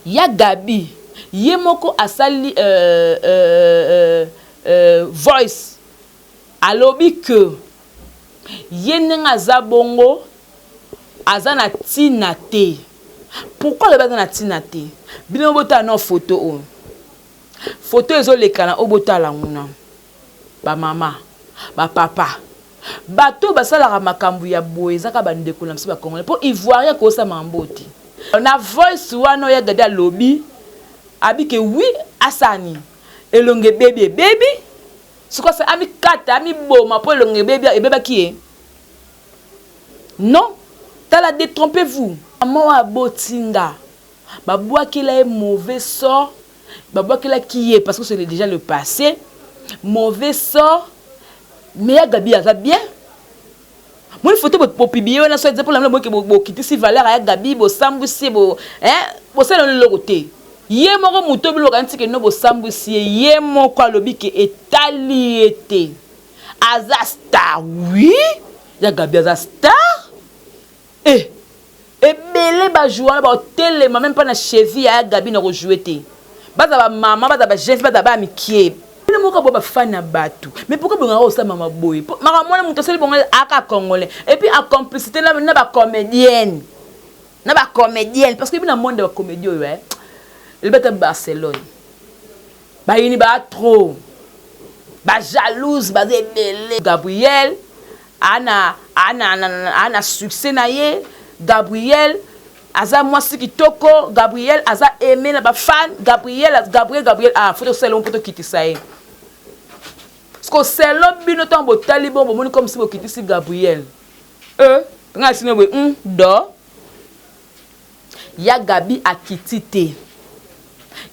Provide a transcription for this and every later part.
Ya Gaby ye moko asali voice alobi que ye ndenge aza bongo aza na tina te. Pourquoi alobi aza na tina te? Bino botala nao photo oyo. Photo ezoleka na oyo botala yango nanu. Ba mama, ba papa, bato oyo basalaka makambo ya boye eza kaka ba ndeko na biso ba congolais po ivoirien akoki kosala makambo oyo te. Na voice wana oyo ya Gaby alobi abi ke oui asala nini? Elongi ebebi ebebi, sikoyo asala amikata amiboma po elongi ebebi ebebaki ye? Non, tala detrompez vous. Maman oyo aboti nga babwakela ye mauvais sort Babwakelaki ye parce que c'est dejà le passe mauvais sort mais ya Gaby aza bien moni photo bo publier wana soit disant pona boke bokitisi valeur ya Gaby bosambwisi ye bo hein bosala eloko te ye moko moto bino bokanisi ke no bosambwisi ye ye moko alobi ke etali ye te aza star oui ya Gaby aza star Eh! Ebele ba jouer wana bako telema meme pas na cheville ya ya Gaby nako jouer te. Bazala ba maman, bazala ba jeune fille, bazala bana mikie. Bino moko bo ba fan ya batu mais pourquoi bolingaka kosala makambo boye? Po makambo wana mutu asali bongo aka congolais et puis en complicite na na ba comedienne na ba comedienne parce que bino na monde ya ba comedie oyo eh elobi ata Barcelone bayini ba trop ba jalouse baza ebele Gabriel Ana ana ana succès na ye Gabriel aza mwasi kitoko Gabriel aza aime na ba fan Gabriel Gabriel Gabriel ah faut tosala mpo tokitisa ye siko selon bino ntango botali bongo bomoni comme si bokitisi Gabriel euh nga sino boye do Ya Gaby akiti te.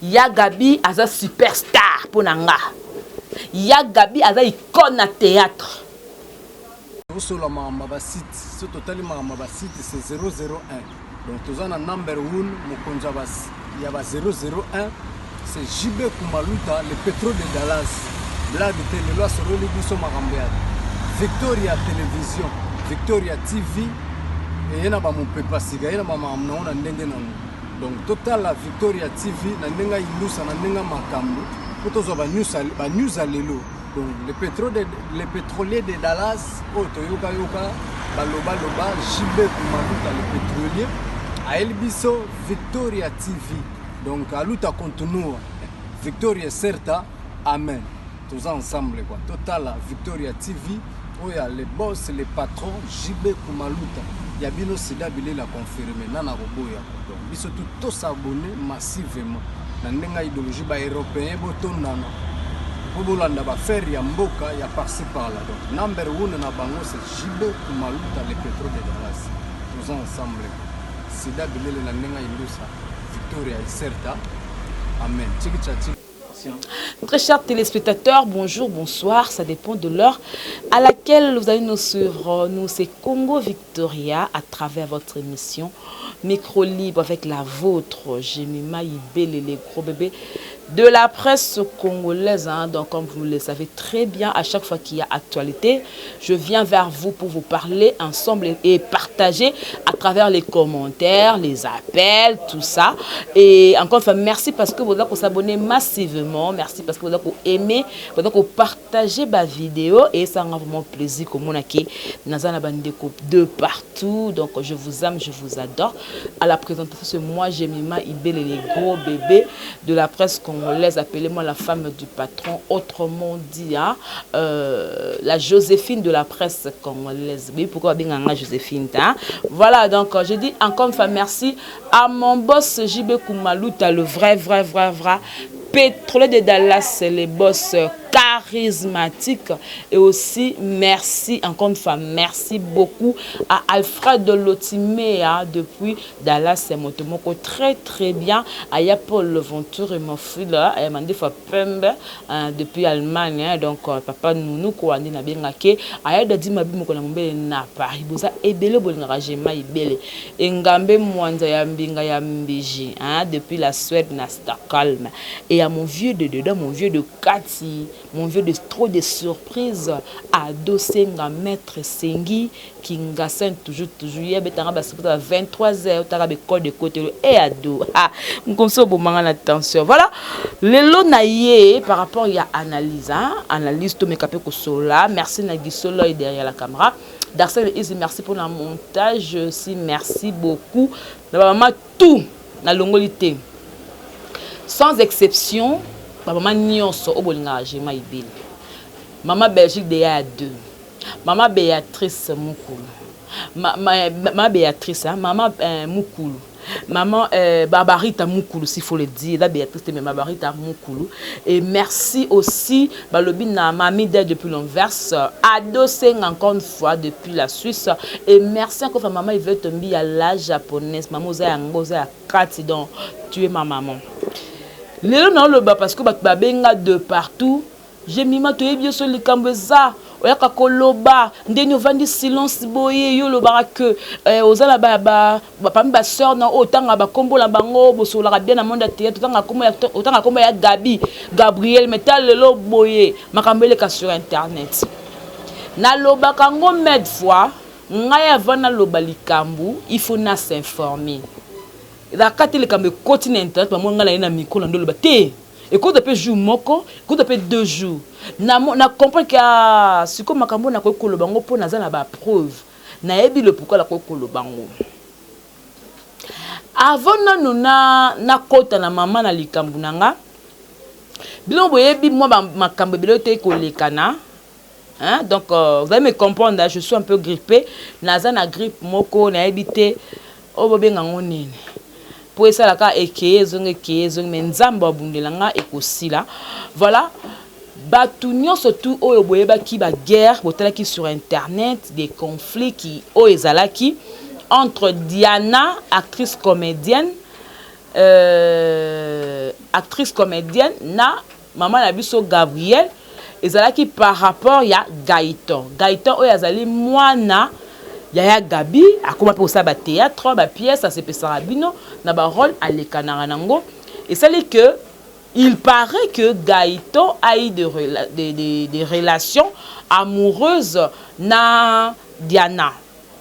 Ya Gaby aza super star pona nga. Ya Gaby aza icone na theatre. Tosolola makambo ya ba site soki totali makambo ya ba site c'est 001 donc toza na number one mokonzi ya ba 001 c'est JB Kumaluta le pétrole de Dallas blague te lelo asololi biso makambo ya Victoria Television Victoria TV eye na bamopepa sika eye na bamakambo nango na ndenge nango donc totala Victoria TV na ndenge ya indusa na ndenge ya makambo mpo tozwa banews ya lelo donc le, pétrole de, le pétrolier de Dallas oyo toyokayoka balobaloba JB Kumaluta le pétrolier ayeli biso Victoria TV donc aluta continua Victoria certa amen toza ensemble quoi totala Victoria TV oyo ya le boss le patron JB Kumaluta ya bino sida bilela confirme nana koboya donc biso tout tosabonne massivement na ndenge ya idéologie ba européen botondana mpo bolanda bafere ya mboka ya parci par là donc number one na bango c'est JB Kumaluta le pétrole de Dallas toza ensemble sida bilele na ndenge ya indusa Victoria Iserta amen tiki cha tiki. Très chers téléspectateurs, bonjour, bonsoir, ça dépend de l'heure à laquelle vous allez nous suivre. Nous, c'est Congo Victoria à travers votre émission Micro Libre avec la vôtre, Jemima Ibele, les gros bébés de la presse congolaise. Hein. Donc, comme vous le savez très bien, à chaque fois qu'il y a actualité, je viens vers vous pour vous parler ensemble et partager à travers les commentaires, les appels, tout ça. Et encore une fois, merci parce que vous avez s'abonner massivement. Merci parce que vous avez aimé, vous avez partagé ma vidéo et ça rend vraiment plaisir comme on a qui naza na bandeko de partout. Donc, je vous aime, je vous adore. À la présentation, c'est moi, Jemima Ibele, les gros bébés de la presse congolaise. Appelez-moi la femme du patron, autrement dit, hein, la Joséphine de la presse congolaise. Oui, pourquoi bien Joséphine hein? Voilà, donc je dis encore une fois merci à mon boss JB Kumaluta, le vrai, vrai, vrai, vrai pétrolier de Dallas, le boss charismatique. Et aussi, merci, encore une fois, merci beaucoup à Alfred Lotimea depuis Dallas, c'est moko très très bien. Aya Paul Venture et mon fils, et Mandefa Pembe, depuis Allemagne, hein, donc papa Nounou Kouandi na bengake, aya dadi mabi moko na mombele na Paris. Boza ebele bolingaka Jema ebele. Engambe mwanza ya mbinga ya mbiji, hein, depuis la Suède na Stockholm. Et à mon vieux de dedans, mon vieux de Kati, mon Mon vieux de trop de surprises. Ado Senga, Maître Sengi, Kingasen, toujours, toujours. Il y a 23h, tu as code de côté. Et Ado. Ah, comme ça, bon, attention. Voilà. Lelo na ye par rapport ya analyse, hein? Analyse to mekape kosola. Merci na Gisolo derrière la caméra. Darcel Easy, merci pour le montage aussi, merci beaucoup. Na maman tout na longoli te. Sans exception, ba maman nyonso oyo bolingaka Jema Ibele. Maman Belgique de ya deux. Maman Béatrice Mukulu. Ma Béatrice, hein? Maman Mukulu. Maman Barbarita Mukulu, s'il faut le dire. La Béatrice, mais Barbarita Mukulu. Et merci aussi, balobi na Mami Dé depuis l'Anvers. Ado Seng encore une fois depuis la Suisse. Et merci encore à Maman Yvette Mbi à la japonaise. Maman Oza Ngoza Kati, donc tu es ma maman. Lelo na oloba parce que bato babenga de partout. Jemima, toyebi yo so likambo eza oyaka koloba ndeni ovandi silence boye. Yo olobaka ke oza na parmi basœur na oyo otanga bakombo na bango, bosololaka bien na monde ya théâtre, otanga kombo ya Gabi Gabriel. Mais ta lelo boye makambo eleka sur internet, nalobaka yango maintes fois. Ngai, avant naloba likambo, il faut na s'informer. Ezalaka te likambo ekoti na internet, bamoni ngai na ye na mikro na nde oloba te. Ekota mpe jour moko, ekota mpe 2 jours, na comprendre ke ah, sikoyo makambo nakoki koloba yango mpo naza na bapreuve, nayebi le pourquoi nakoki koloba yango. Avant nanu nakota na mama na likambo na nga, bino boyebi mwa makambo ebele te kolekana, hein? Donc vous allez me comprendre, je suis un peu grippé, naza na grippe moko, nayebi te oyo bobenga yango nini, mpo esalaka ekeye ezongi, ekeye ezongi, mais Nzambe abundela nga, ekosila. Voilà, bato nyonso tu oyo boyebaki baguerre, botalaki sur internet des conflits qui oyo ezalaki entre Diana, actrice comédienne, na mama na biso Gabriel, ezalaki par rapport ya Gaëtan. Gaëtan oyo azali mwana yaya Gabi, akóma mpe kosala bathéâtre, bapièce, asepesaka bino na barôle alekanaka nango. Esali que il paraît que Gaëtan a eu des relations amoureuses na Diana.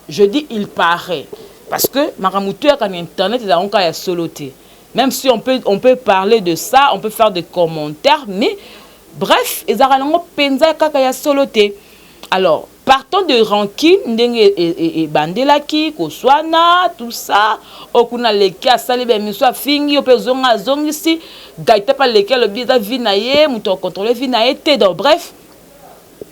Je dis il paraît parce que makambo to yaka na internet ezalaka kaka ya solo te. Même si on peut parler de ça, on peut faire des commentaires, mais bref, ezalaka nango mpenza kaka ya solo te. Alors, partant de rancune, ndenge ebandelaki koswana, tout ça, oyo kuna aleki asali bamiso, afingi yo mpe ezonga, azongisi. Gaëtan mpe aleki, alobi eza vie na ye, moto akontrole vie na ye te. Donc bref,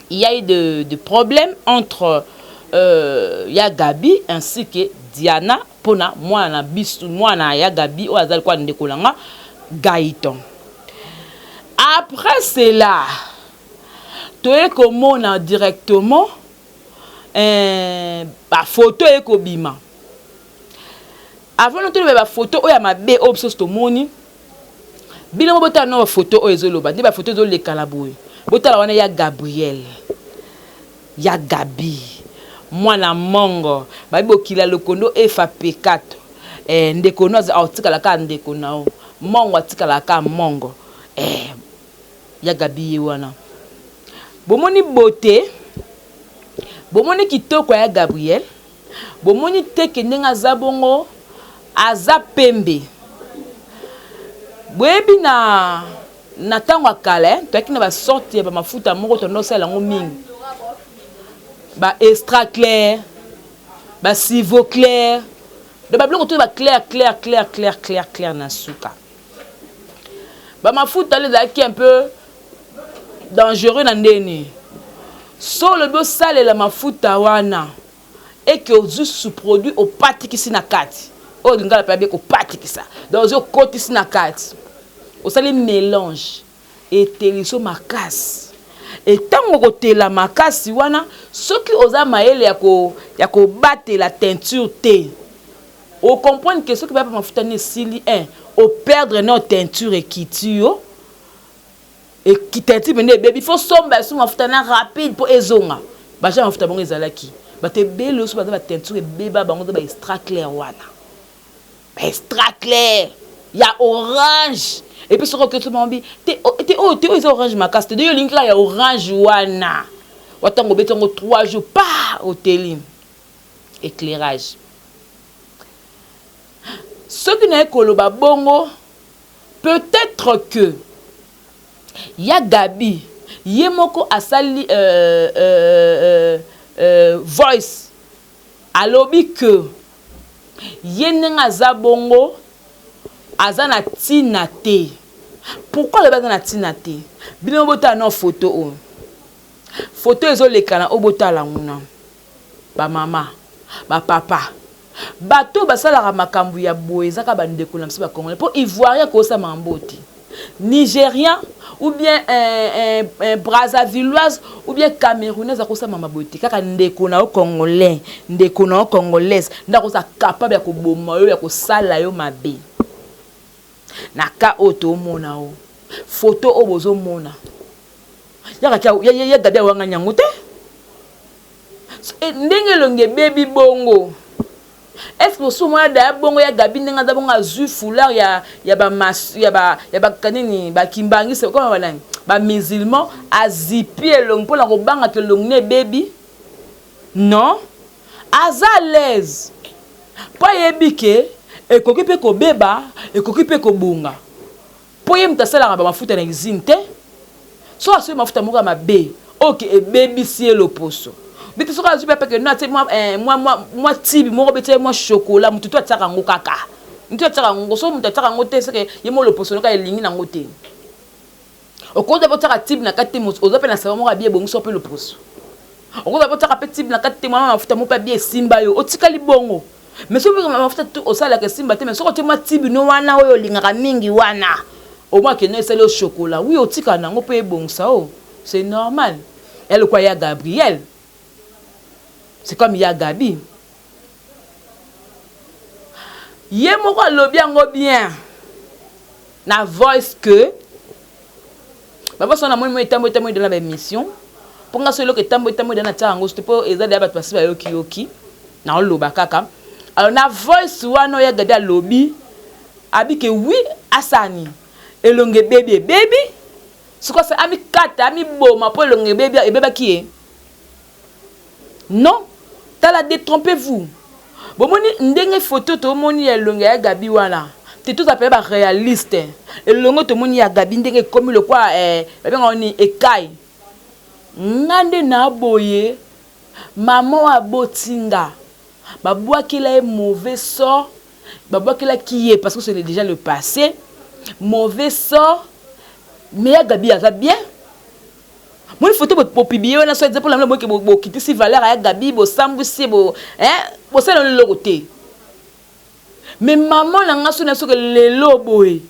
il y a eu de problèmes entre ya Gabi ainsi que Diana mpona mwana na biso, mwana ya Gabi oyo azali kwa ndeko na nga Gaëtan. Après cela, toye komona directement bafoto eye kobima. Avant no toloba bafoto oyo ya mabe oyo biso tomoni, bino mo botala no bafoto oyo ezoloba nde bafoto ezolekana boye. Botala wana ya Gabriel, ya Gabi, mwana mongo babi bokila lokondo efa pekato. Ndeko no atikala kaka ndeko na yo, mongo atikala kaka mongo. Ya Gabi ye wana, bomoni bote, bomoni kitoko ya Gabriel, bomoni teke ndenge aza bongo, aza pembe. Boyebi na ntango ya kala, toyaki na basorte ya bamafuta moko tondo osala yango mingi, ba Extra Clair, ba Sivo Clair, donc babiloko to baclair, clair, clair, clair, clair, clair. Na suka bamafuta wana ezalaki un peu dangereux na ndeni so olobi osalela mafuta wana eke ozwi sous-produit, opatikisi na kati oyo lingala mpe abe kopatikisa, donc ozwi okotisi na kati, osali mélange, eteliso makasi. Etango kotela makasi wana, soki oza mayele ya kobatela teinture te, ocomprendre ke soki bapa mafuta ni esili 1 operdre no teinture, ekiti yo teinture pene ebebi, faut somba esu mafuta na rapide mpo ezonga. Baja mafuta bango ezalaki bato ebele oso baza bateinture ebeba bango, eza baextra clair wana, baextra clair. Ya orange. Et puis soki okoti mabi te te oyo te oyo eza orange makasi te. Yo olingi kaka ya orange wana. Watango obeti yango 3 jours pa oteli. Éclairage. Soki naye koloba bongo, peut-être que ya Gabi ye moko asali voice, alobi que ye ndenge aza bongo, aza na ntina te. Pourquoi alobi aza na ntina te? Bino botala no photo oyo, photo ezoleka na oyo, botala nguna bamama, bapapa, bato basalaka makambo ya boye. Eza kaka bandeko na biso bacongolais, mpo Ivoirien kosala makambo te, Nigérien ou bien Brazzavilloise ou bien Camerounaise akosala makambo boye te. Kaka ndeko na yo congolais, ndeko na yo congolaise nde akozala capable ya koboma yo, ya kosala yo mabe. Na ka oyo toomona o photo oyo bozomona, ya Gabi awangani yango te. Ndenge elongi ebebi bongo, est ce que osi omona daya bongo ya Gabi ndenge aza bongo, azwi foulard ya bakanini, bakimbangisi koma banani, bamusulman, azipi elongi mpona kobangaka elongi na ebebi? Non, aza à l'aise mpo ayebi ke ekoki mpe kobeba, ekoki mpe kobonga, mpo ye moto asalaka bamafuta na usine te. So asoki mafuta moko ya mabe oyo ke ebebisi ye loposo bete, soki azwi mpe peke no atie mwa tibi moko, betie mwa chocolat, motu to atiaka yango kaka, motu atiaka yango. So moto atiaka yango te, seke ye mo loposo noka elingi nango te. Okoza mpe otiaka tibi na kati te, oza mpe na savon moko abi ebongisi mpe loposo. Okoza mpe otiaka mpe tibi na kati te, mwa mafuta moko mpe abi esimba yo, otikali bongo. Mais soki mafuta tu osalaka esimba te, mais soki otie mwa tibi no wana oyo olingaka mingi wana, omwa kende esali yo chocolat, oui, otikala nango mpe ebongisa o, c'est normal. Elokwa ya Gabriel, c'est comme ya Gabi ye moko alobi yango bien na voice que bavoice wana. Namoni mo etambo etambo eda na baémission, mpo nga so eloko etambo etambo eda na tia yango te, mpo eza deya bato basi bayokiyoki naoloba kaka. Alors na voice wana oyo ya Gabi alobi, abi ke oui, asani elongo ebebi, ebebi sikoyo amikata, amiboma mpo elongo ebebi, ebebaki ye. Non, tala, détrompez-vous. Bomoni ndenge photo tomoni ya elongo ya Gabi wana te, toza mpe baréaliste. Elongo tomoni ya Gabi ndenge ekomi lokwa babengaka nini, ekai nga nde na boye. Mama oyo aboti nga, babwakela ye mauvais sort, babwakelaki ye parce que c'est déjà le passé, mauvais sort. Mais ya Gabi aza bien. Moni photo bopublier wana, so eza mpona boke bokitisi valeur ya Gabi, bosambwisi, bosala eloko te. Mais mama na nga, so na soki lelo boye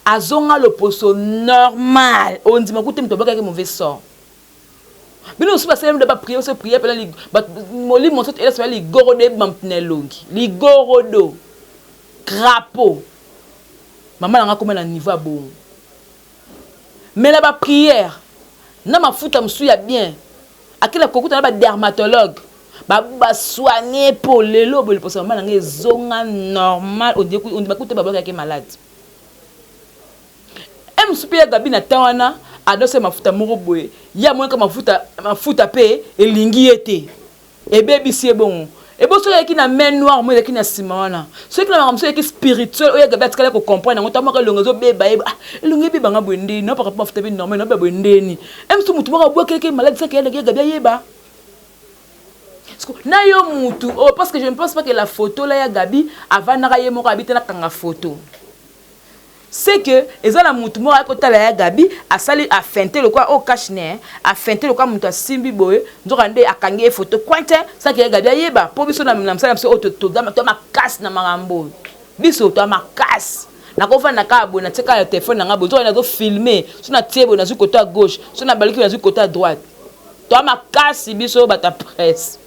azonga loposo normal, ondima kute moto abwakaki mauvais sort. Bino mosusu basalemi nde baprière, so prière mpena molimo mosusu elasi baya ligorodo, ebima motu na elongi, ligorodo, crapaud. Mama na nga koma na niveau ya bongo, mais na baprière na mafuta mosusu ya bien, akela kokuta na badermatologue, basoigne mpo lelo boye loposo mama na ngai ezonga normal, ondima kuta babwakaki malade. E mosusu mpe ya Gabi na temps wana adose mafuta moko boye, ye amonaka mafuta, mafuta mpe elingi ye te, ebebisi ye bongo. Ebo soki ezalaki na main noire mo ezalaki na nsima wana, soki na makambo mosusu ezalaki spirituel oyo Gabi atikali kocomprendre yango, tamaka elongo ezobeba ye, ah, elongo ebebanga boye ndeni, naopaka mpo mafuta mpe normal naobeba boye ndeni. E mosusu motu moko abwakelaki maladi saki ya Gabi ayeba na yo mutu oh, parce que je ne pense pas que la photo là ya Gabi avandaka ye moko abi te nakanga photo. C'est que eza na mutu moko ayaki kotala ya Gabi, asali afinte lokwa oyo cache-nez, afinte lokwa moto asimbi boye, nzoka nde akangi ye photo cointe saki ya Gabi ayeba. Mpo biso na mosala na biso oyo toa makasi na makambo oyo, biso toa makasi. Nakovanda kaka boye, natie kaka telefone na nga boye, nzoka nazofilme. So natie boye, nazwi côté ya gauche, so nabaliki, nazwi côté ya droite. Toa makasi biso bato ya presse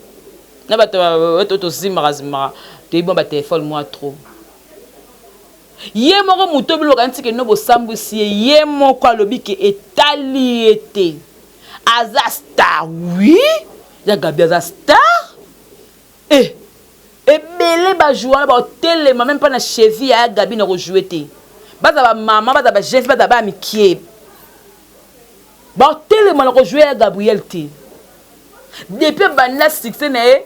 na bato oyo tozimaka zimaka, toyebi mwa batelefone mwa trop. Ye moko moto biloko nti ke no bosambwisi ye, ye moko alobi ke etali ye te, aza star. Oui, ya Gabi aza star. E ebele bajoueur wana baotelema même mpa na cheville ya Gabi na kojouer te. Baza ba mama, baza ba jeune, baza ba mikie. Batelema na kojouer ya Gabriel te. Depuis banda succès na ye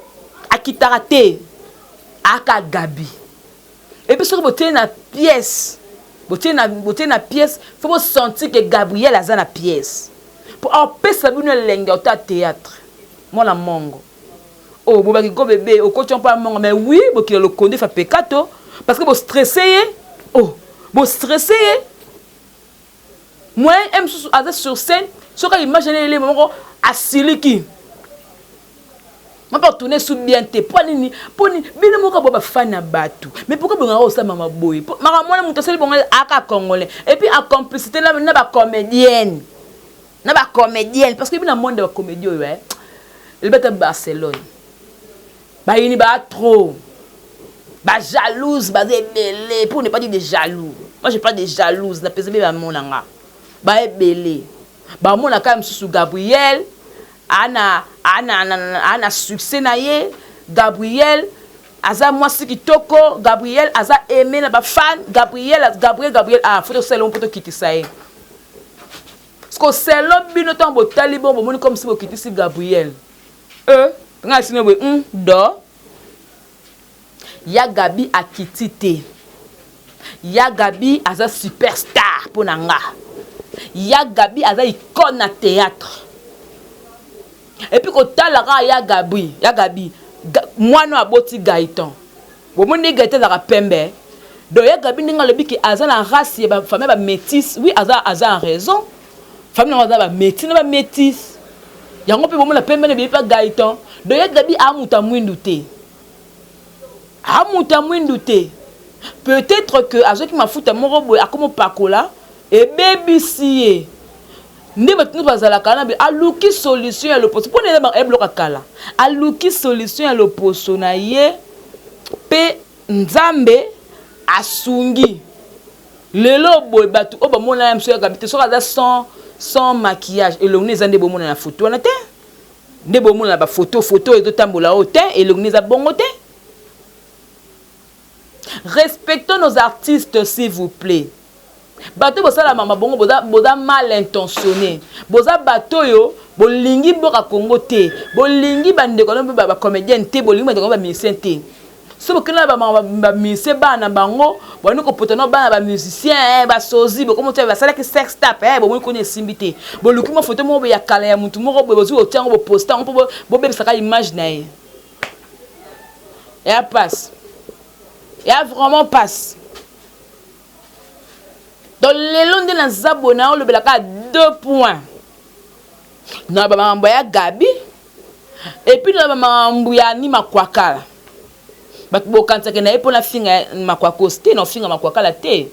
akitaka te. Aka Gabi. Et puis soki botie na pièce, botie na pièce, faut bo sentir que Gabriel aza na pièce. Po apesa bino elenge ota théâtre. Mwana mongo. Oh, bobaki ko bébé, okoti mpa mongo, mais oui, bokila lokonde fa pekato parce que bo stressé ye. Oh, bo stressé ye. Moyen mosusu aza sur scène, soki imagine elemo moko asiliki mapa otourne su bien te. Mpo nini? Mpo nini bino moko bo bafani na bato? Mais pourquoi bongaka kosala boye? Makambo wana, moto asali bongo aka Congolais, et puis en complicité na bacomédienne, na bacomédienne, parce que bino monde ya bacomédie oyo elobata Barcelone, bayini baa trop, bajalouse baza ebele, pour ne pas dire des jaloux. Moi, je parle des jalouses. Napesa mpe bamonanga baebele, bamonaka mosusu. Gabriel ana succès na ye, Gabriel aza mwasi kitoko, Gabriel aza aimé na bafan. Gabriel, Gabriel, Gabriel, ah, faut tosala mpo tokitisa ye. Parce que selo bino, ntango botali bongo, bomoni comme si bokitisi Gabriel. E nga sino boye, do ya Gabi akiti te. Ya Gabi aza superstar. Mpo na nga, ya Gabi aza icône na théâtre. Et puis kotala kaka ya Gabi, ya Gabi mwana oyo aboti Gaëtan, bomoni ndenge Gaëtan azalaka pembe. Donc ya Gabi, ndenge alobi ke aza na race ya bafamille ya bamétis, oui, aza en raison. Famille nango aza bamétis na bamétis yango mpe bomona pembe na ebebi mpa Gaëtan. Donc ya Gabi amuta mwindu te, amuta mwindu te. Peut-être que azwaki mafuta moko boye, akomopakola, ebebisi ye. Nde bato nyonso bazalaka wana, aluki solution ya loposo mpo na eza biloko ya kala. Aluki solution ya loposo na ye mpe Nzambe asungi. Lelo boye, bato oyo bamona ya mosu ya Gabi te, soki aza sans maquillage, elongi eza nde bomona na foto wana te, nde bomona na bafoto, foto ezotambola oyo te, elongi eza bongo te. Respectons nos artistes, s'il vous plaît. Bato bosala mama bongo, boza mal intentionné, boza bato oyo bolingi mboka Congo te, bolingi bandeko no mpe bacomédienne te, bolingi bandeko no bamusicien te. So bokende na bamusicien, bana na bango bandi kopota no bana bamusicien, basozi bokomo te basalaki sex tape, bomoni koni esimbi te. Boluki mwa foto moko boye ya kala ya mutu moko boye, bozwi kotia yango, boposte yango mpo bobebisaka image na ye. Ya passe, ya vraiment passe. Donc lelo nde naza boye, na olobelaka deux points na bamakambo ya Gabi et puis na bamakambo ya ni Makwakala. Bato bokanisaka na ye mpo nafinga Makwakos te, naofinga Makwakala te,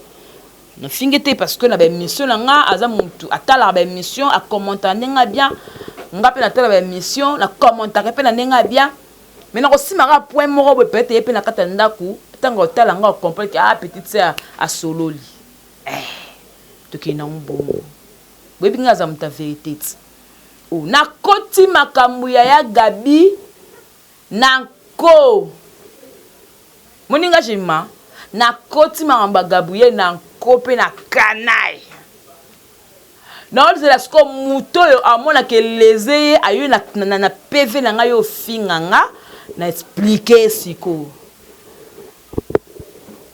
nafingi te, parce que na baémission na nga, aza motu atalaka baémission, acommentaka ndenge ya bien. Nga mpe natala baémission, nacommentaka mpe na ndenge ya bien. Mais nakosimaka point moko boye, peut-être ye mpe na kati ya ndako, ntango otala nga, ocomprendre ke ah, petite sœur asololi. Eh, tokende nango bongo. Boyebi nga aza moto ya vérité ti. Oh, nakoti makambo ya Gabi na nko moninga jema, nakoti makambo ya Gabriel na nko mpe na kanai. Naozela sikoyo moto oyo amonaka eleze ye ayo na PV na ngai, oyo ofinga nga, na expliquer sikoyo,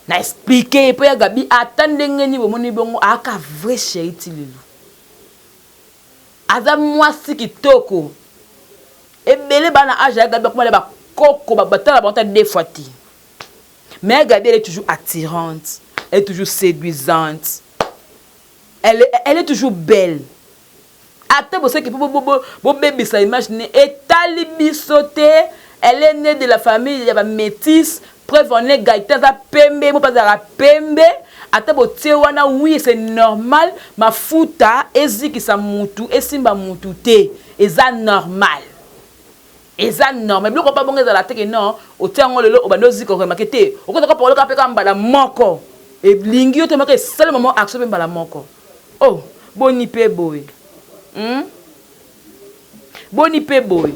na expliquer mpo ya Gabi, ata ndenge nini bomoni bongo, aka vrai chéri ti lelo, aza mwasi kitoko. Ebele bana age ya Gabi bakoma bakoko, batala bango ta deux fois te. Mais Gabi, elle est toujours attirante, elle est toujours séduisante, elle est toujours belle. Ata bosaki mpo bobebisa image ne etali biso te. Elle est née de la famille ya bamétis. Preuve en est, Gaëtan aza pembe, mo mpe azalaka pembe. Ata botie wana, oui, c'est normal. Mafuta ezikisa mutu, esimba mutu te, eza normal, eza normal. Biloko mpa bongo ezala te ke non, otia yango lelo, obandi ozika, oremarquer te, okozaka poloka mpe kaka mbala moko elingi yo te, moko esalema mo action mpe mbala moko. Oh, boni mpe boye, Boni mpe boye,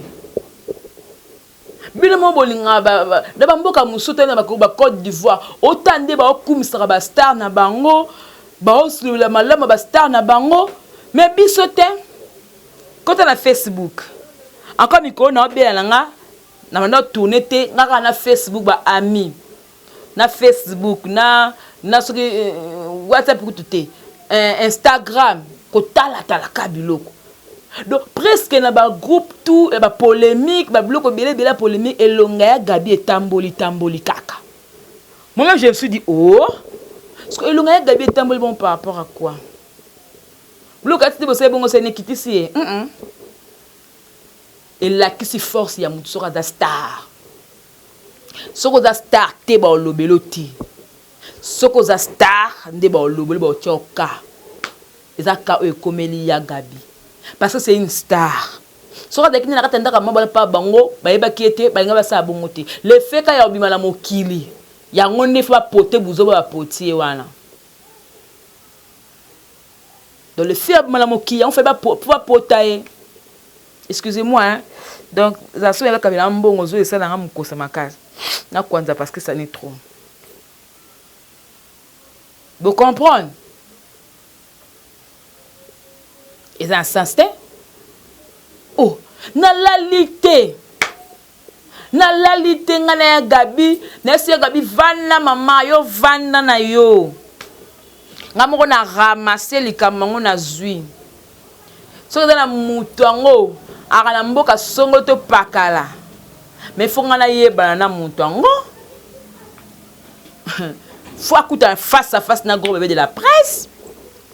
bino mo bolingaka na bamboka mosusu te, na bacôte d'Ivoire, ota nde baokumisaka bastar na bango. Baosolobela malamu ya bastar na bango, mais biso te. Kota na Facebook encore, mikolo na obela na nga na banda tourne te, nga kaka na Facebook, ba ami na Facebook na soki WhatsApp kutu te, Instagram, kotalatalaka biloko. Donc presque na bagroupe tout ya bapolémique, babiloko ebele ebele ya polémique, elonga ya Gabi etamboli tamboli kaka. Moi-même, je me suis dit: oh, parce que elonga ya Gabi etamboli bon par rapport à quoi? Biloko ati te, bosali bongo, sene ekitisi ye. Elakisi force ya motu soki aza star. Soki oza star te, baolobelo te. Soki oza star nde baolobeli, baotia oka. Eza ka oyo ekomeli ya Gabi parce que c'est une star. Soki azalaki nde na kati ya ndako mabala mpa bango, bayebaki ete balinga basala bongo te. Le fait ka ya obima na mokili, yango nde fo bapote buzoba, bapoti ye wana. Donc le fait abima na mokili, yango fe bapota ye. Excusez-moi, hein? Donc za so yaka kabela mbongo zo esalanga mokosa makasi na kwanza parce que ça n'est trop. Vous comprendre, eza na sens te. Oh, nalali te, nalali te. Ngai na ya Gabi, nayesi ya Gabi: vanda mama, yo vanda na yo. Ngai moko na ramasse likambo yango, nazwi. Soki eza na moto yango aka na mboka songo to pakala, mais fo ngai nayebana na moto yango, fo akutana face à face na gros bébé de la presse.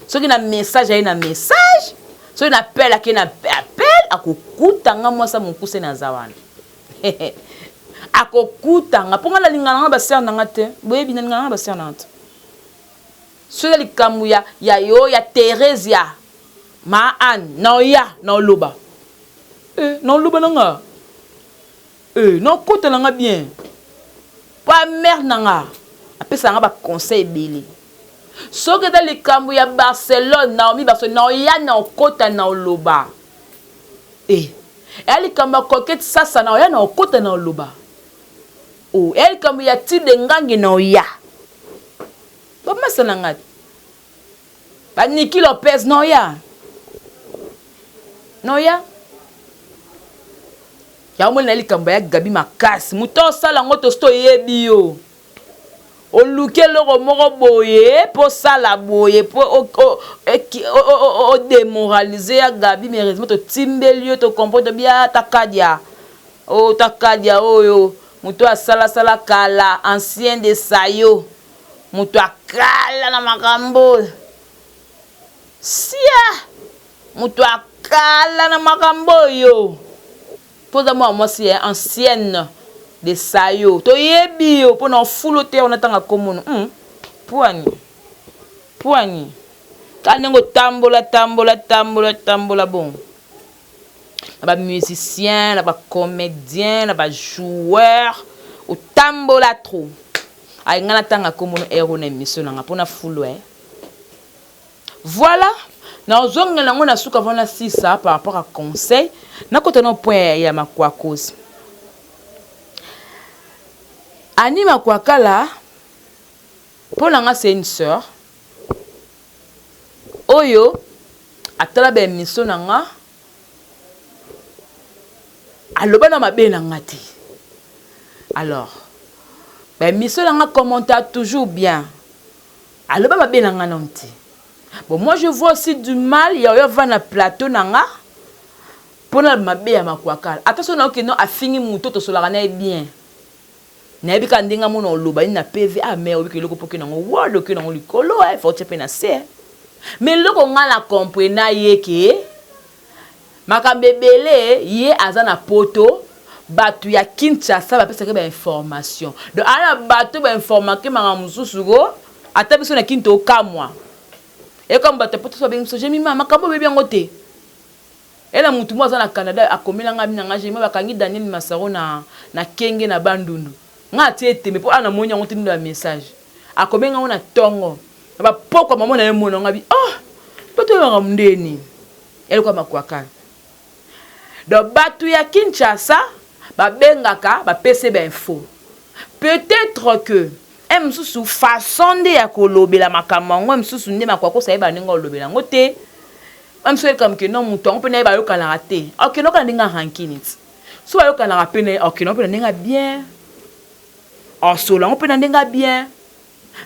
Soki na message, aye na message. Soki na appel, ake na appel. Akokutanga mwasi mokuse naza wana, akokutanga mpo nga nalingana nga basere nanga te. Boyebi, nalingana nga basere nanga te. Soki eza likambo ya yo ya Theresia ma Anne, na oya na oloba, na oloba na nga, na okota na nga bien, po amare na nga apesa nga baconseil ebele. Soki eza likambo ya Barcelone, Naomi Barcelone, na oya na okota na oloba. Eya likambo ya Coquette Sasa, na oya na okota na oloba. O eya likambo ya Tide Ngange, na oya bamasa na nga, baniki Lopez, na oya na oya. Yango moni na likambo ya Gabi makasi, moto osala yango, tosi toyebi yo. Oluki eloko moko boye mpo osala boye mpo odémoraliser ya Gabi. Mais heureusement totimbeli yo, tocomprendre, tobia takadia oyo, takadia oyo moto asalasala kala, ancien de sayo, moto akala na makambo sia, moto akala na makambo oyo, mpo oza mwana mwasi ya ancienne de sayo, toyebi yo mpona ofulu te. Wana ntanga komono pwani pwani kaka ndenge otambola tambola tambola tambola bongo na bamusicien, na bacomédien, na bajoueur, otambola trop. Ayi, ngai natanga komono ero na émission nanga mpona fulu. Voilà, nazongela yango na suka vana sisa par rapport à conseil. Nakota na point ya Makwakozi. Ani Makwakala, mpo na nga c'est une sœur oyo atala baémission na nga, aloba na mabe na nga te. Alors baémission na nga, commentaire toujours bien, aloba mabe na nga nano te. Bon, moi je vois aussi du mal ya oyo ava na plateau na nga mpona mabe ya Makwakala. Ata so naoki no afingi moto, tosolaka na ye bien, nayebi kaka ndenge amona oloba nini na PV. Ah, mais obiki eloko mpo nango word oki nango likolo, faut otia mpe na se. Mais eloko ngai na comprena ye ke makambo ebele, ye aza na Poto, bato ya Kinshasa bapesaki bainformation. Donc aa na bato bainformake makambo mosusu ko ata biso na Kini tokamwa. Ekomi bato ya Poto so babengi biso: Jemima, makambo oyebi yango te. Ela mutu mo aza na Canada akomelanga mi nanga: Jemima, bakangi Daniel Masaro na Kenge na Bandundu. Nga atie eteme mpo ana moni yango te. Ndindo ya message akobenga yango na ntongo na bapokwa, mama na ye mona nga bi: oh, mpo toyebaka ndeni eloko Makwakala. Donc bato ya Kinshasa babengaka, bapesi bainfo. Peut-être que E mosusu façon nde ya kolobela makambo yango, mosusu nde Makwakosa ayeba ndenge olobela yango te. Mosusu oyebika moke no moto yango mpe naye bayokanaka te, okende oka na ndenge ya rancune ti so bayokanaka mpe naye, okende mpe na ndenge ya bien, osola yango mpe na ndenge ya bien.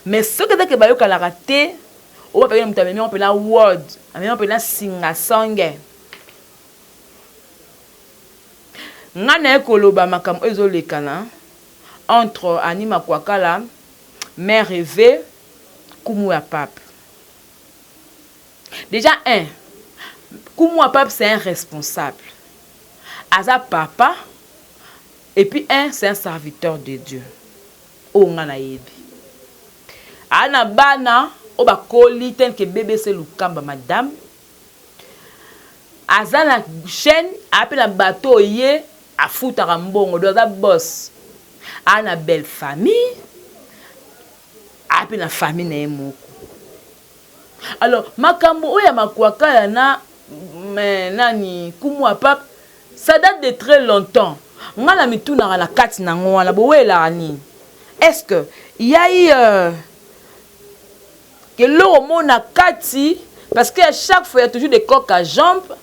Mais soki ezake bayokanaka te, oyo bapekene moto amemi yango mpe na word, amemi yango mpe na singa songe. Ngai naye koloba makambo oyo ezolekana entre Annie Makwakala, Mère Eve, Kumu ya Pape. Déjà un, Kumu ya Pape, c'est un responsable. Aza papa, et puis un, c'est un serviteur de Dieu. Oyo nga nayebi. Ana bana oyo bakoli tel que BBC Lukamba madame. Aza na chaîne, ape na bateau ye afutaka mbongo, donc aza boss. Ana belle famille, ape na famille na ye moko. Alors makambo oyo ya Makwakala na nani Kumu ya Pape, ça date de très longtemps. Nga na mitunaka na kati nango wana bowelaka nini? Est-ce que yai eloko mo na kati? Parce que à chaque fois il y a toujours des coqs à jambes,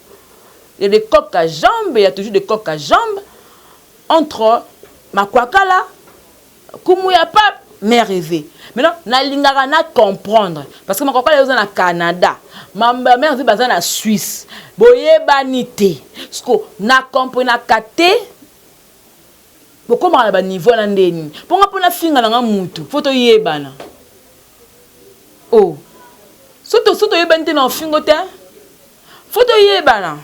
il y a des coqs à jambes, il y a toujours des coqs à jambes entre Makwakala, Kumu ya Pape, Mère Eve. Maintenant nalingaka na comprendre, parce que Makwakala eza na Canada, Mère Eve baza na Suisse, boyebani te. Siko na comprenaka te bokomaka na baniveau na ndeni mponga mpona finga nanga mutu fo toyebana. Oh, so toyebani te na ofingo te, fo toyebana.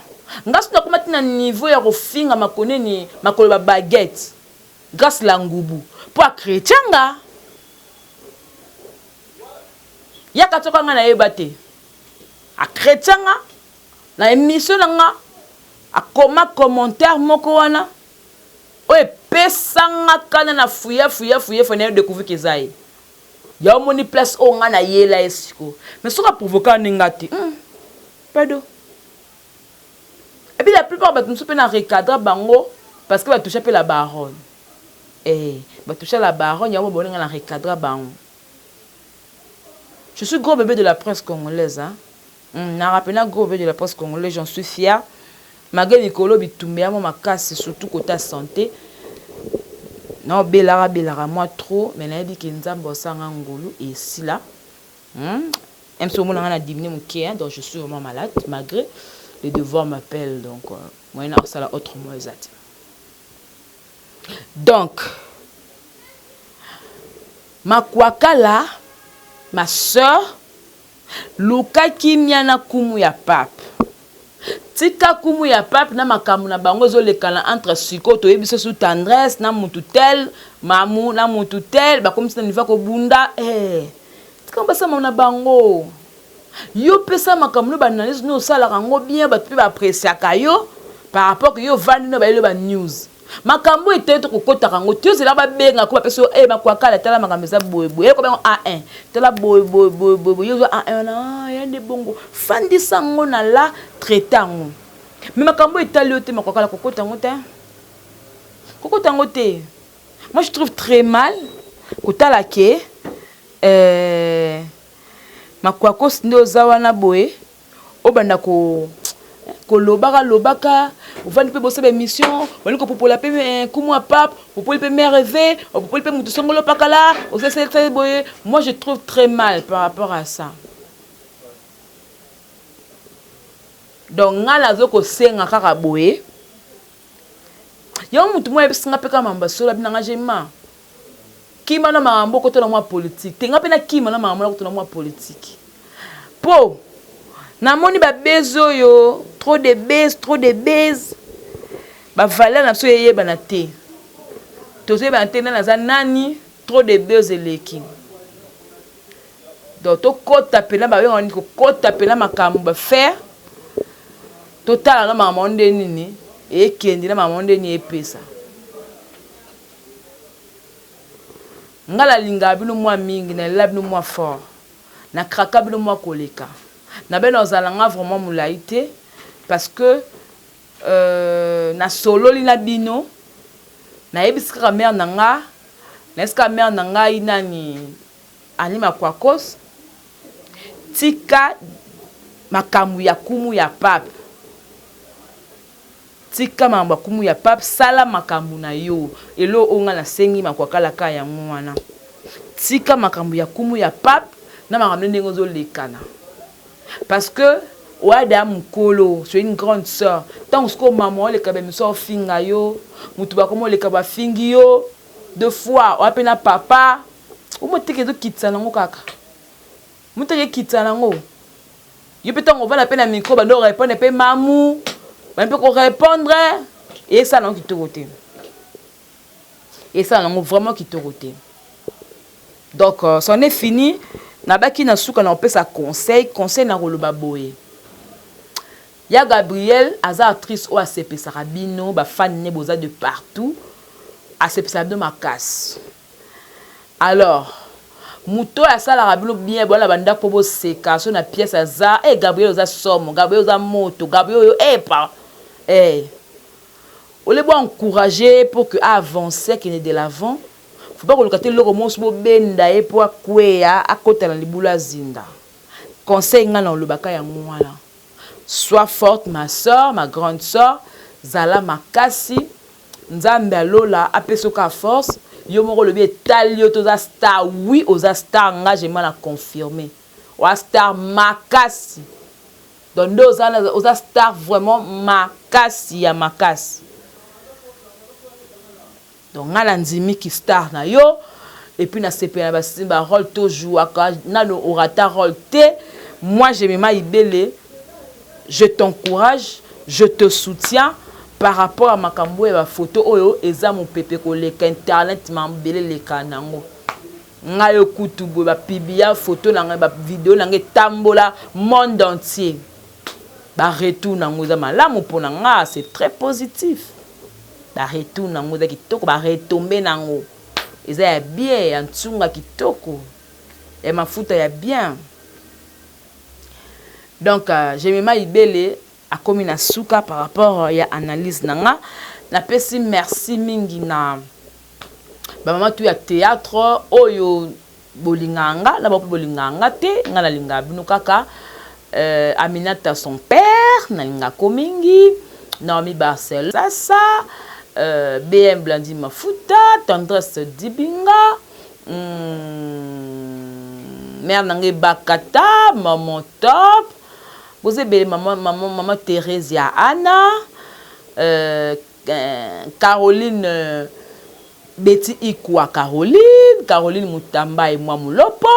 Nga so nakoma ti na niveau ya kofinga makoneni makolo ba baguette grâce la ngubu mpo achrétien nga yaka toka nga nayeba te, achrétien nga na émission na nga, akoma commentaire moko wana oyo epesanga kana na fuya fuya fuya fa naye découvrir ke eza ye. Ya omoni place oyo nga nayela ye siko, mais soki aprovoka ndenge nga te, pardon. Et puis la plupart bato mosusu mpe na recadre bango parce que batoucha mpe la baronne, batoucha la baronne, yango boninga na recadre bango. Je suis gros bébé de la presse congolaise, hein? Na rappela gros bébé de la presse congolaise, j'en suis fier, malgré likolo bitumba ya mwa makasi, surtout côté santé naobelaka belaka mwa trop, mais nayebi ke Nzambe osanga ngolu esila. Même si omonanga na diminué moke, hein, donc je suis vraiment malade malgré le devoir m'appelle, donc moyen na osala autrement eza te. Donc Makwakala, ma sœur, luka kimia na Kumu ya Pape. Tika Kumu ya Pape na makambo na bango ezolekana entre. Sikoyo toyebi so su tendresse na mutu tel mamu na mutu tel bakomisi na niveau kobunda. Tika basama na bango. Yo pesa makambo no baanalyse no, osalaka yango bien, bato mpe baappréciaka yo par rapport ke yo ovandi no bayeli banews. Makambo ete tokokotaka yango te, ozela babenga ko bapesa yo: e Makwakala, tala makambo eza boyeboye, eloko bengo A1, tala boye boye boye boye boye. Yo ozwa A1 wana ya nde bongo, fandisa yango na la traite yango. Mais makambo etali yo te, Makwakala, kokota yango te, kokota yango te. Moi je trouve très mal kotala ke Makwakosi nde oza wana boye, obanda ko kolobaka lobaka, ovandi mpe bosala émission, obandi kopopola mpe Kumu ya Pape, opopoli mpe Mère Eve, opopoli mpe motu songolo pakala, osesele boye. Moi je trouve très mal par rapport à ça. Donc ngai nazo kosenga kaka boye, yango motu moko ayebisinga mpe kaka mambo basolo abinanga jema kima na makambo okota na mwa politike te. Nga mpe nakima na makambo nakota na mwa politike mpo namoni babuzz oyo, trop de buzz, trop de buzz, bavaleur na biso eyebana te, tozoyebana te nani aza nani. Trop de buzz eleki. Donc tokɔta mpena, babengaka nini, kokɔta mpena makambo bafaire, totala na makambo nde nini ekende na makambo nde nini epesa. Nga nalingaka bino mwa mingi, nalela bino mwa fort, nakraka bino mwa koleka na bino. Ozala nga vraiment molai te parce que nasololi na bino, nayebisi kaka mare na nga. Nayesika mare na ngai nani Annie Makwakos, tika makambo ya kumu ya pape, tika makambo ya kumu ya pape, sala makambo na yo. Eloko oyo ngai nasengi Makwakala kaka yango wana, tika makambo ya kumu ya pape na makambo ndenge ozolekana, parce que oya ya mokolo, c'est une grande sœur. Ntango sikoyo mama oleka bemiso, ofinga yo, motu bakoma oleka, bafingi yo deux fois, oya mpe na papa omoteka, ezokitisa nango kaka, moteka ekitisa nango yo mpe. Ntango ovanda mpe na micro, bando orépondre mpe mamu, bandi mpe korépondre, esala nango kitoko te, esala nango vraiment kitoko te. Donc c'en est fini. Nabaki na suka na kopesa conseil. Conseil na koloba boye: ya Gabriel aza actrice oyo asepesaka bino bafani ne boza de partout, asepesaka bino makasi. Alors moto oyo asalaka bino bien, bona bandako mpo boseka so na pièce aza e Gabriel oza somo, Gabriel oza moto, Gabriel oyo epa e ole bo encourager pour que avancer, akende de l'avant. Faut pas koluka te eloko mosusu bobenda ye mpo akweya, akota na libulu, azinda. Conseil ngai na olobaka yango wana: sois forte, ma soeur, ma grande soeur, zala makasi. Nzambe alola apesa yo kaka force. Yo moko olobi etali yo toza star. Oui, oza star, nga jema na confirme, oza star makasi. Donc nde oza star vraiment makasi ya makasi. Donc ngai nandimiki star na yo et puis nasepela na barôle tojouaka, nano orata rôle te. Moi Jemima Ibele, je t'encourage, je te soutiens par rapport à makambo ya bafoto oyo eza mopepe koleka internet, mabele eleka nango. Ngai okutu boye bapiblia foto na ngai, bavideo na ngai etambola monde entier, baretour nango eza malamu mpo na nga, c'est très positif. Baretour nango eza kitoko, baretombées nango eza ya bien, ya ntunga kitoko, ya mafuta ya bien. Donc Jemima Ibele akomi na suka par rapport ya analyse na nga. Napesi merci mingi na bamama tu ya théâtre oyo bolingaka nga, na bao mpe bolingaka nga te, nga nalingaka bino kaka. Aminata son père, nalingako mingi. Naomi Barcel Sasa, BM Blandi Mafuta, Tendresse Dibinga, mère na ngai Bakata, Maman Top, boza ebele, mama, mama, mama Thérésia, Anna, Caroline, Betty Ikwa, Caroline, Caroline Mutamba e mwa Mulopo,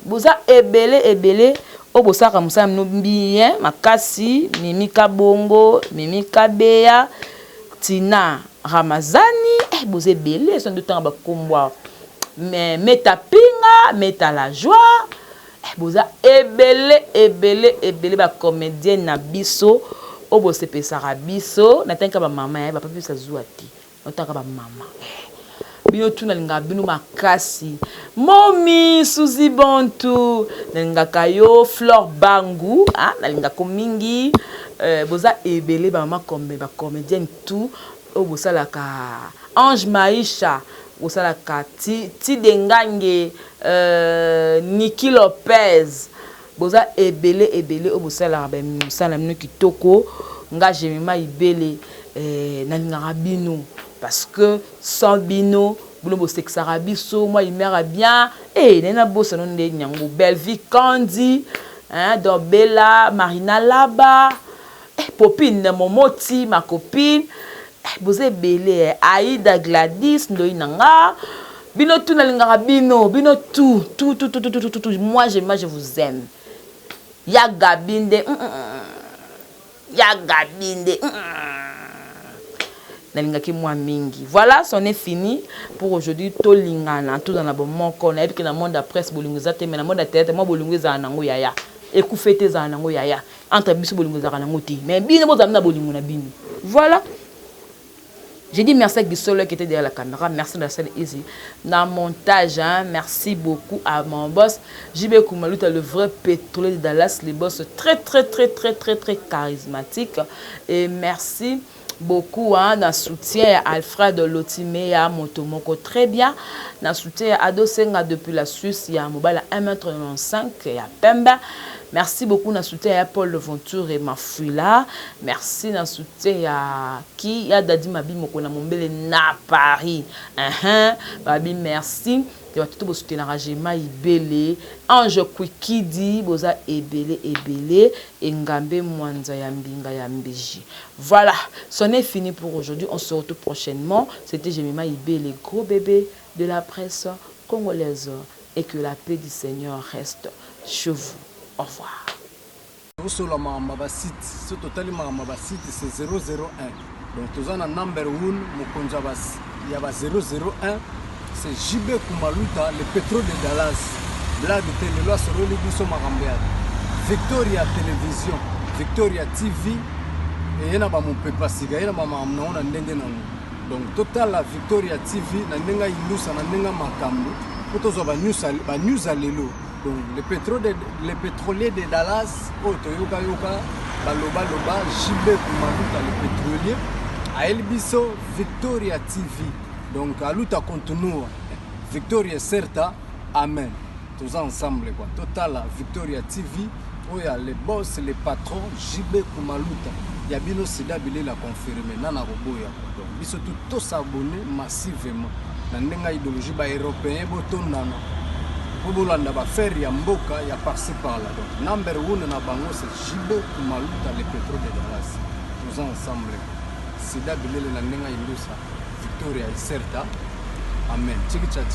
boza ebele ebele oyo bosalaka mosala bino bien makasi. Mimi Kabongo, Mimi Kabeya, Tina Ramazani, boza ebele so nde otanga bakombo awa. Meta Pinga, Meta La Joie, boza ebele ebele ebele, bacomédienne na biso oyo bosepesaka biso. Natangika bamama ya bapapa biso azuwa te, natangaka bamama bino tu, nalingaka bino makasi. Momi Suzi Bontu, nalingaka yo. Flore Bangu, ah, nalingako mingi. Boza ebele, bamama bacomédienne tout oyo bosalaka, Ange Maisha, bosalaka Tidengange, Niki Lopez, boza ebele ebele oyo bosalaka mosala bino kitoko. Nga Jemima Ibele, nalingaka bino parce que sans bino, bino bosekisaka biso mwa humeur bien. E naye nabosano nde nyango Bellevie Kandi, hein, donc Bella Marina Laba, Popine Momoti, ma copine, boza ebele, Aida Gladys Ndoi na nga, bino tu nalingaka bino, bino tout tout tout tout tout tout tout. Moi je vous aime. Ya Gabi nde, ya Gabi nde nalingaki mwa mingi. Voilà, c'en est fini pour aujourd'hui. Tolingana, tozala na bomoko. Nayebi ke na monde ya presse bolingo eza te, mais na monde ya théâtre mwa bolingo ezala nango. Yaya ekufa te, ezala nango yaya. Entre biso bolingo ezalaka nango te, mais bino bozala na bolingo na bino. Voilà. J'ai dit merci à Guissolo qui était derrière la caméra. Merci de la scène Easy. Dans montage, hein, merci beaucoup à mon boss. JB Koumaluta, le vrai pétrolier de Dallas, le boss très, très, très, très, très, très charismatique. Et merci. Beaucoup, hein, na soutien ya Alfred Lotimeya, moto moko très bien, na soutien ya Ado Senga depuis la Suisse, ya mobala 1m95 ya pembe. Merci beaucoup na soutien ya Paul Venture et Mafuila. Merci na soutien ya ki ya Dadi Mabi moko na mombele na Paris. Babi merci. Ya bato to bosoutenaka Jema Ibele, Ange Kwikidi, boza ebele ebele, Engambe Mwanza ya Mbinga ya Mbeji. Voilà, c'en est fini pour aujourd'hui. On se retrouve prochainement. C'était Jemima Ibele, gros bébé de la presse congolaise. Et que la paix du Seigneur reste chez vous. Au revoir. Osola makambo ya basite. So totali makambo ya basite, c'est 001. Donc toza na number 1, mokonzi ya ba 001, c'est JB Kumaluta, le pétrole de Dallas. Blague te, lelo asololi biso makambo ya Victoria Télévision, Victoria TV. Eye na bamopepa sika, ye na bamakambo nango na ndenge nango. Donc totala Victoria TV na ndenge ayindusa, na ndenge makambo, mpo tozwa banews ya lelo. Donc le pétrolier de Dallas oyo toyokayoka balobaloba, JB Kumaluta le pétrolier ayeli biso Victoria TV. Donc a luta continua, victoria certa, amen. Toza ensemble quoi. Totala Victoria TV oyo ya le boss, le patron JB Kumaluta ya bino, sida bilela confirme nana koboya. Donc biso tu tos'abonner massivement na ndenge ya idéologie. Baeuropéen botondana mpo bolanda baaffaire ya mboka ya par-ci par-là. Donc number one na bango, c'est JB Kumaluta, le pétrole de Dallas. Toza ensemble, sida bilele na ndenge ya indusa, victoria certa, amen. Tiki cha tiki.